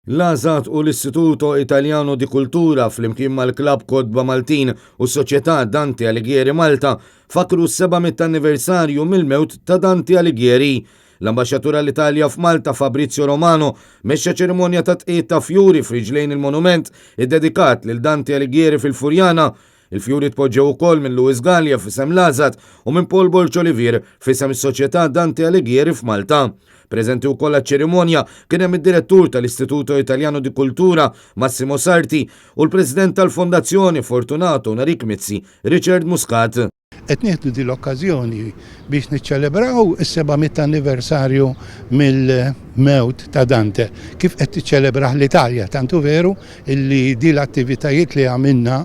L-ASAT u l-Istituto Italiano di Cultura flimkien mal-Klabb Kotba Maltin u s-Soċjetà Dante Alighieri Malta fakkru s-700 anniversarju mill-mewt ta' Dante Alighieri. L-Ambaxxatur għall-Italja f'Malta Fabrizio Romano mexxa ċerimonja ta' tqiegħed ta' fjuri f'riġlejn il-monument iddedikat lil Dante Alighieri fil-Furjana. Il-fjuri tpoġġew ukoll minn Louis Galea f'isem l-ASAT u minn Paul Borg Olivier f'isem is-Soċjetà Dante Alighieri f'Malta. Preżenti wkoll għaċ-ċerimonja kien hemm id-Direttur tal-Istituto Italiano di Cultura, Massimo Sarti, u l-President tal-Fondazzjoni Fortunato Nerik Mizzi, Richard Muscat. Qed nieħdu din l-okkażjoni biex niċċelebraw is-700 anniversarju mill-mewt ta' Dante, kif qed tiċċelebrah l-Italja, tant hu veru illi din l-attivitajiet li għamilna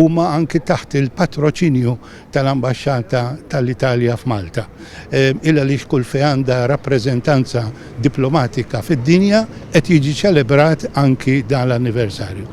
huma anki taħt il-patroċinju tal-Ambaxxata tal-Italja f'Malta. Il għaliex kull fejn għandha rappreżentanza diplomatika fid-dinja qed jiġi ċelebrat anki dan l-anniversarju.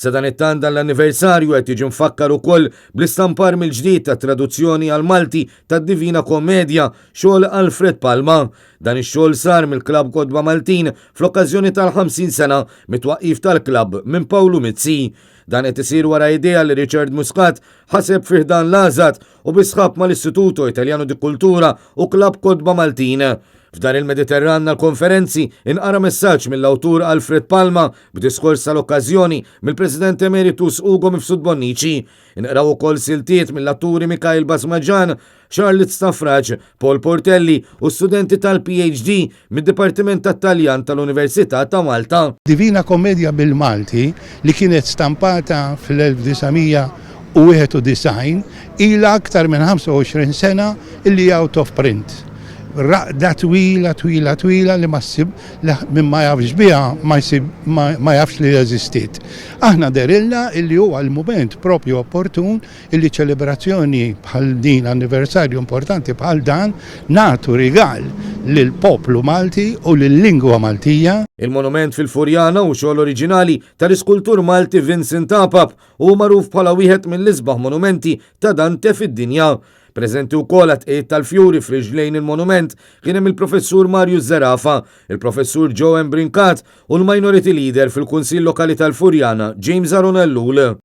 Sadanittant dan l-anniversarju qed jiġi mfakkar ukoll bl-istampar mill-ġdid tat-traduzzjoni għall-Malti tad-Divina Commedia, xogħol Alfred Palma. Dan ix-xogħol sar mill-Klabb Kotba Maltin fl-okkażjoni tal-50 sena mit-twaqqif tal-klabb minn Pawlu Mizzi. Dan qed isir wara idea li Richard Muscat ħaseb fi ħdan l-ASAT u bi sħab mal-Istituto Italiano di Cultura u Klabb Kotba Maltin. F'Dar il-Mediterran għall-konferenzi inqara messaġġ mill-awtur Alfred Palma b'diskors tal-okkażjoni mill-President Emeritus Ugo Mifsud Bonnici. Inqraw ukoll siltiet mill-atturi Mikhail Basmaġan, Charlotte Stafrace, Paul Portelli u studenti tal-PhD mid-Dipartiment tat-Taljan tal-Università ta' Malta. Divina Commedia bil-Malti li kienet stampata fl-1991 ilha aktar minn 25 sena illi out of print. Raqda twila, twila, twila li ma ssib, li min ma jafx biha ma jsib, ma jafx li eżistiet. Aħna dehrilna illi huwa l-mument propju opportun illi ċelebrazzjoni bħal din, anniversarju importanti bħal dan, nagħtu rigal lill-poplu Malti u lil-lingwa Maltija. Il-monument fil-Furjana hu xogħol oriġinali tal-iskultur Malti Vincent Apap u hu magħruf bħala wieħed mill-isbaħ monumenti ta' Dante fid-dinja. Preżenti wkoll għat-tqegħid tal-fjuri f'riġlejn il-monument kien hemm il-Professur Marius Zerafa, il-Professur Joanne Brincat u l-Minority Leader fil-Kunsill Lokali tal-Furjana, James Aaron Ellul.